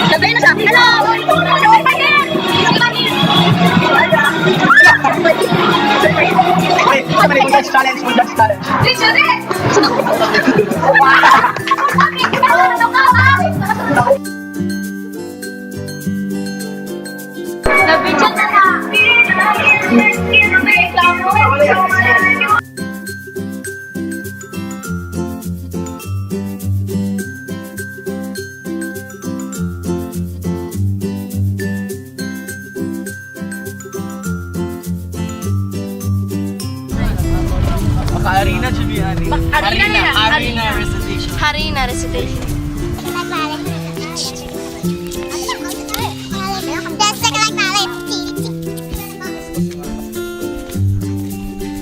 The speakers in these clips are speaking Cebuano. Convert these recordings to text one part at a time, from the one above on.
Sabi na siya, hello! Wait, somebody, one challenge, one challenge. Nabidyo na na. Maka-arena, Juby, honey. Arena na. Arena recitation. Harina recitation.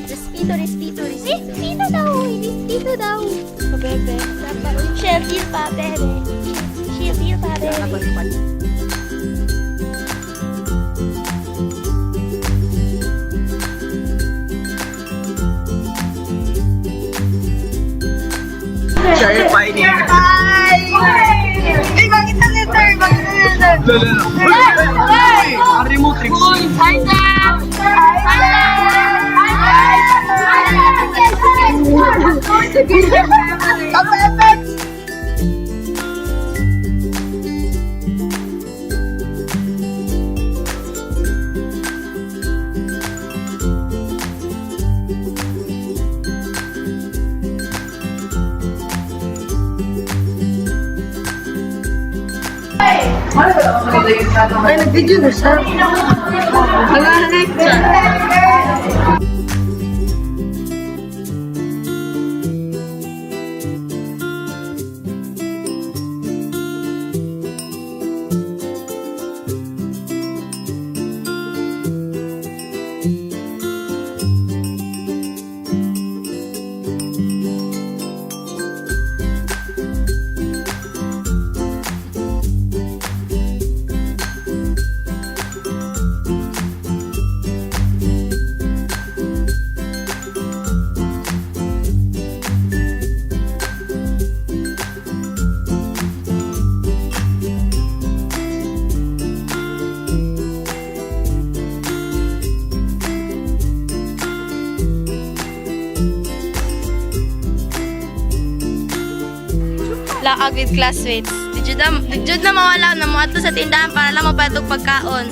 Respeto, respeto, respeto. Respeto daw, respeto daw. Bebe. Shelby pa, bebe. Shelby pa, bebe. Cherry pie niya. Ay, bakit na letter? Bakit na letter? Lolo. Uy! Ari mo, Trixie. Hi, Sam! Hi, Sam! Kapepet! Ay, nag-video na siya. Wala na. Laag with classmates. Did you na mawala na mo ato sa tindahan para lang mapatog pagkaon.